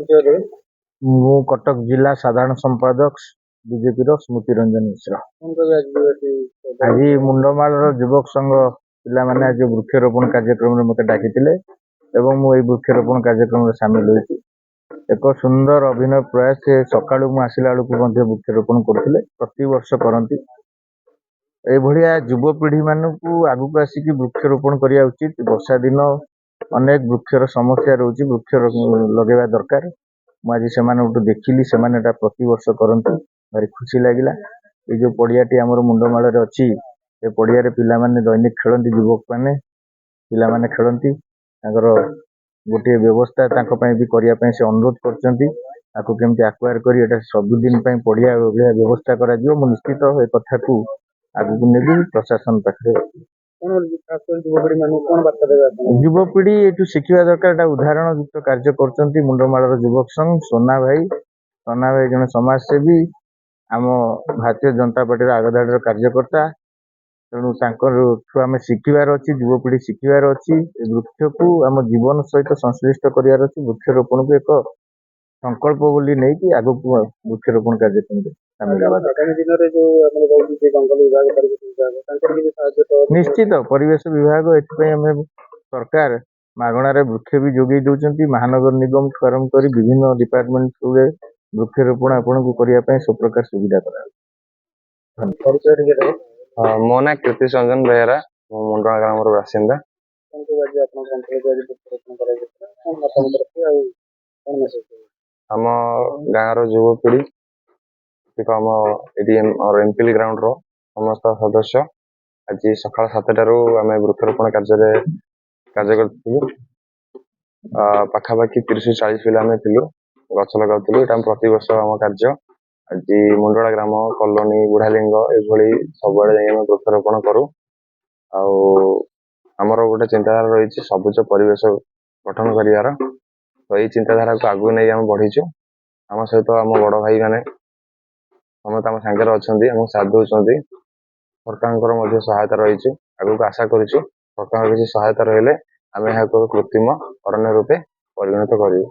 ପରିଚୟ ଦେବେ? ମୁଁ କଟକ ଜିଲ୍ଲା ସାଧାରଣ ସମ୍ପାଦକ ବିଜେପିର ସ୍ମୃତି ରଞ୍ଜନ ମିଶ୍ର। କଣ କହିବେ ଆଜି ଯୋଉ ଏଠି? ଆଜି ମୁଣ୍ଡମାଳର ଯୁବକ ସଂଘ ପିଲାମାନେ ଆଜି ବୃକ୍ଷରୋପଣ କାର୍ଯ୍ୟକ୍ରମରେ ମୋତେ ଡାକିଥିଲେ ଏବଂ ମୁଁ ଏଇ ବୃକ୍ଷରୋପଣ କାର୍ଯ୍ୟକ୍ରମରେ ସାମିଲ ହୋଇଛି। ଏକ ସୁନ୍ଦର ଅଭିନବ ପ୍ରୟାସ। ସେ ସକାଳୁ ମୁଁ ଆସିଲା ବେଳକୁ ମଧ୍ୟ ବୃକ୍ଷରୋପଣ କରୁଥିଲେ, ପ୍ରତିବର୍ଷ କରନ୍ତି। ଏଇଭଳିଆ ଯୁବପିଢ଼ି ମାନଙ୍କୁ ଆଗକୁ ଆସିକି ବୃକ୍ଷରୋପଣ କରିବା ଉଚିତ। ବର୍ଷା ଦିନ, ଅନେକ ବୃକ୍ଷର ସମସ୍ୟା ରହୁଛି, ବୃକ୍ଷ ଲଗେଇବା ଦରକାର। ମୁଁ ଆଜି ସେମାନଙ୍କଠୁ ଦେଖିଲି, ସେମାନେ ଏଟା ପ୍ରତିବର୍ଷ କରନ୍ତି, ଭାରି ଖୁସି ଲାଗିଲା। ଏଇ ଯୋଉ ପଡ଼ିଆଟି ଆମର ମୁଣ୍ଡମାଳରେ ଅଛି, ଏ ପଡ଼ିଆରେ ପିଲାମାନେ ଦୈନିକ ଖେଳନ୍ତି, ଯୁବକମାନେ, ପିଲାମାନେ ଖେଳନ୍ତି। ତାଙ୍କର ଗୋଟିଏ ବ୍ୟବସ୍ଥା ତାଙ୍କ ପାଇଁ ବି କରିବା ପାଇଁ ସେ ଅନୁରୋଧ କରିଛନ୍ତି। ତାକୁ କେମିତି ଆକ୍ୱାୟାର କରି ଏଟା ସବୁଦିନ ପାଇଁ ପଡ଼ିଆ ଭଳିଆ ବ୍ୟବସ୍ଥା କରାଯିବ। ମୁଁ ନିଶ୍ଚିତ ଏ କଥାକୁ ଆଗକୁ ନେବି, ପ୍ରଶାସନ ପାଖରେ ରଖିବି। କଣ ଖାସ କରି ଯୁବପିଢି ମାନଙ୍କୁ କଣ ବାର୍ତ୍ତା ଦେବେ ଆପଣ? ଯୁବପିଢି ଏଠୁ ଶିଖିବା ଦରକାର। ଏଟା ଉଦାହରଣ ଯୁକ୍ତ କାର୍ଯ୍ୟ କରୁଛନ୍ତି ମୁଣ୍ଡମାଳର ଯୁବକ ସଂଘ। ସୋନା ଭାଇ, ସୋନା ଭାଇ ଜଣେ ସମାଜସେବୀ, ଆମ ଭାରତୀୟ ଜନତା ପାର୍ଟିର ଆଗଧାଡ଼ିର କାର୍ଯ୍ୟକର୍ତ୍ତା। ତେଣୁ ତାଙ୍କଠୁ ଆମେ ଶିଖିବାର ଅଛି, ଯୁବପିଢି ଶିଖିବାର ଅଛି। ଏ ବୃକ୍ଷକୁ ଆମ ଜୀବନ ସହିତ ସଂଶ୍ଳିଷ୍ଟ କରିବାର ଅଛି। ବୃକ୍ଷରୋପଣକୁ ଏକ ସଂକଳ୍ପ ବୋଲି ନେଇକି ଆଗକୁ ବୃକ୍ଷରୋପଣ କାର୍ଯ୍ୟକ୍ରମରେ ସାମିଲ ହେବା ଦରକାର। ଆଗାମୀ ଦିନରେ ଯୋଉ ଆମର ରହୁଛି ଯେ ଜଙ୍ଗଲ ବିଭାଗ, ପରିବେଶ ବିଭାଗ, ତାଙ୍କର କିଛି ସାହାଯ୍ୟ ସହଯୋଗ? ନିଶ୍ଚିତ, ପରିବେଶ ବିଭାଗ ଏଥିପାଇଁ ଆମେ ସରକାର ମାଗଣାରେ ବୃକ୍ଷ ବି ଯୋଗେଇ ଦଉଛନ୍ତି। ମହାନଗର ନିଗମଠୁ ଆରମ୍ଭ କରି ବିଭିନ୍ନ ଡିପାର୍ଟମେଣ୍ଟ ଥ୍ରୁରେ ବୃକ୍ଷରୋପଣ ଆପଣଙ୍କୁ କରିବା ପାଇଁ ସବୁ ପ୍ରକାର ସୁବିଧା କରାଯାଉଛି। ପରିଚୟ ଟିକେ ଦେବେ? ହଁ, ମୋ ନାଁ କୀର୍ତ୍ତି ରଞ୍ଜନ ବେହେରା। ମୁଁ ମୁଣ୍ଡଣା ଗ୍ରାମର ବାସିନ୍ଦା। କଣ କହିବେ, ଆଜି ଆପଣଙ୍କ ଅଞ୍ଚଳରେ ଆଜି ବୃକ୍ଷରୋପଣ କରାଯାଇଥିଲା, କଣ ମତାମତ ରଖିବେ ଆଉ କଣ ମେସେଜ ଦେବେ? ଆମ ଗାଁର ଯୁବପିଢ଼ି ଏକ ଆମ ଏଠି ଆମର ଏମପିଏଲ ଗ୍ରାଉଣ୍ଡର ସମସ୍ତ ସଦସ୍ୟ ଆଜି ସକାଳ 7ଟାରୁ ଆମେ ବୃକ୍ଷରୋପଣ କାର୍ଯ୍ୟରେ କାର୍ଯ୍ୟ କରିଥିଲୁ। ପାଖାପାଖି 30ରୁ 40 ପିଲା ଆମେ ଥିଲୁ, ଗଛ ଲଗାଉଥିଲୁ। ଏଇଟା ଆମ ପ୍ରତିବର୍ଷ ଆମ କାର୍ଯ୍ୟ। ଆଜି ମୁଣ୍ଡଳା ଗ୍ରାମ, କଲୋନୀ, ବୁଢାଲିଙ୍ଗ ଏଭଳି ସବୁଆଡେ ଯାଇ ଆମେ ବୃକ୍ଷରୋପଣ କରୁ। ଆଉ ଆମର ଗୋଟେ ଚିନ୍ତାଧାରା ରହିଛି ସବୁଜ ପରିବେଶ ଗଠନ କରିବାର। ତ ଏଇ ଚିନ୍ତାଧାରାକୁ ଆଗକୁ ନେଇ ଆମେ ବଢିଛୁ। ଆମ ସହିତ ଆମ ବଡ ଭାଇ ମାନେ ସମସ୍ତେ ଆମ ସାଙ୍ଗରେ ଅଛନ୍ତି, ଆମକୁ ସାଥ ଦଉଛନ୍ତି। ସରକାରଙ୍କର ମଧ୍ୟ ସହାୟତା ରହିଛି। ଆଗକୁ ଆଶା କରୁଛୁ ସରକାରଙ୍କ କିଛି ସହାୟତା ରହିଲେ ଆମେ ଏହାକୁ ଏକ କୃତ୍ରିମ ଅରଣ୍ୟ ରୂପେ ପରିଣତ କରିବୁ।